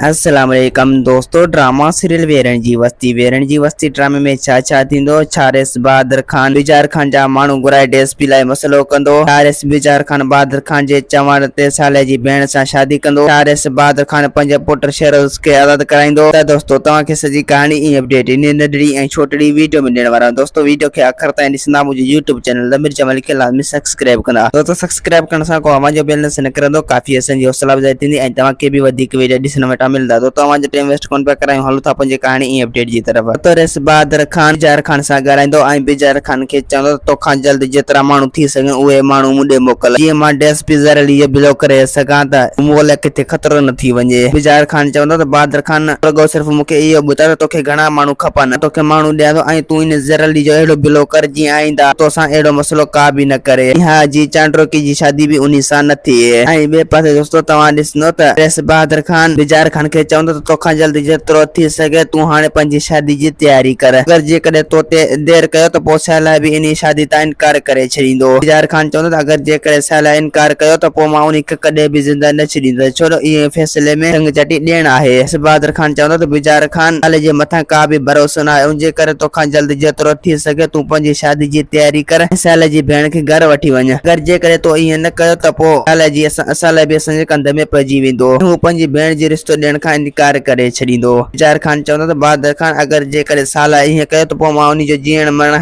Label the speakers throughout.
Speaker 1: السلام عليڪم دوستو ڊراما سيريل ويرڻ جي وستي ويرڻ جي وستي ڊرامي ۾ ڇا ڇا ٿيندو ڇا ريس بهادر خان بجار خان جا ماڻهو گهرائي ڊي ايس پي لاء مسئلو ڪندو ڇا ريس بجار خان بهادر خان جي چوڻ تي صالح جي ڀيڻ سان شادي ڪندو ڇا ريس بهادر خان پنهنجي پٽ شهروز کي آزاد ڪرائيندو ته دوستو توهان کي سڄي ڪهاڻي ۽ اپڊيٽ انهي ننڍڙي ۽ ڇوٽڙي ويڊيو ۾ ڏيڻ وارا آهيون دوستو ويڊيو کي آخر تائين ڏسندا منهنجي يوٽيوب چينل ضمير جمالي کي لازمي سبسڪرائيب ڪندا دوستو سبسڪرائيب ڪرڻ سان ڪو اوهان جو بيلنس نه ڪرندو ڪافي اسان جي حوصلا افزائي ٿيندي ۽ توهان کي به وڌيڪ ويڊيو ڏسڻ وٽان ملندا دوستو اوهان جو ٽيم ويسٽ ڪونه پيا ڪرايون هلون ٿا پنهنجي ڪهاڻي ۽ اپڊيٽ جي طرف. دوستو رئيس بهادر خان بجار خان سان ڳالهائيندو ۽ بجار خان کي چوندو ته توکان جلد جيترا ماڻهو ٿي سگهن اهي ماڻهو مون ڏي موڪل جيئن مان ڊي ايس پي زرعلي جو بلو ڪري سگهان ته مون لاء ڪٿي خطرو نه ٿي وڃي بجار خان چوندو ته بهادر خان رڳو صرف مون کي اهو ٻڌاء ته توکي گهڻا ماڻهو کپن توکي ماڻهو ڏيان ٿو ۽ تون ان زرعلي جو اهڙو بلو ڪر جيئن آئنده توسان اهڙو مسئلو ڪا به نه ڪري. ها جي چانڊروڪي جي شادي به انهي سان نه ٿئي. ۽ ٻئي پاسي دوستو توهان ڏسندو ته رئيس بهادر خان بجار خان کي چوندو ته توکان جلد جيترو ٿي سگهي تون هاڻي پنهنجي شادي جي تياري ڪر. اگر جيڪڏهن تو تي دير ڪيو ته پوء سهلا به انهي شادي تان انڪار ڪري ڇڏيندو. بجار خان چوندو ته اگر جيڪڏهن سهلا انڪار ڪيو ته پوء مان انهي کي ڪڏهن به زنده نه ڇڏيندس ڇو جو اهي فيصلي ۾ ٽنگ چٽي ڏيڻ آهي. رئيس بهادر خان چوندو ته بجار خان سهلي جي مٿان ڪا به ڀروسو ناهي ان جي ڪري توکان جلد جيترو ٿي سگهي تون پنهنجي شادي جي تياري ڪر ۽ صالح جي ڀيڻ کي گهر وٺي وڃ. اگر جيڪڏهن تو ائين نه ڪيو ته پوء صالح جي صالح به اسان جي ڪنڌ ۾ پئجي ويندو ۽ هو پنهنجي ڀيڻ جي رشتو ڏيڻ کان انڪار ڪري ڇڏيندو. بجار خان چوندو ته بهادر خان اگر جيڪڏهن صالح ائين ڪيو ته پوء مان انهي جو جيئڻ مرڻ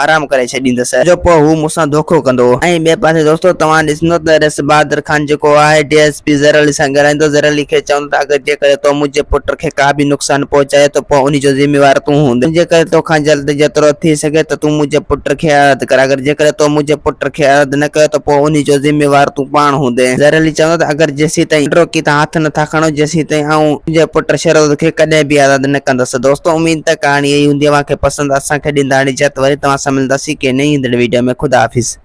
Speaker 1: حرام ڪري ڇڏيندس جو پوء هو مون سان دوکو ڪندو. ۽ ٻئي پاسي دوستو توهان ڏسندو ته رئيس بهادر خان جيڪو آهي ڊي ايس پي زھر علي سان ڳالهائيندو زھر علي کي چوندو ته اگر جيڪڏهن تو منهنجي پٽ کي ڪا به نقصان پهچايو ته پوء انهي جو ذميوار تون هوندين ان جي ڪري توکان جلد جيترو ٿي سگهي ته تون منهنجي پٽ کي آزاد ڪر اگر جيڪڏهن تو منهنجي پٽ کي آزاد نه ڪيو ته پوء انهي جو ذميوار تون پاڻ هوندين زھر علي چوندو ته اگر جيسيتائين ٽروڪي تان هٿ نٿا کڻو جيسيتائين آئون تنهنجي پٽ شھروز کي ڪڏهن به آزاد نه ڪندس دوستو اميد ته ڪهاڻي اهي هوندي اوهان کي پسند اسان کي ڏيندا اجازت وري توهان سان ملنداسين ڪنهن نئين ايندڙ ويڊيو ۾ خدا حافظ.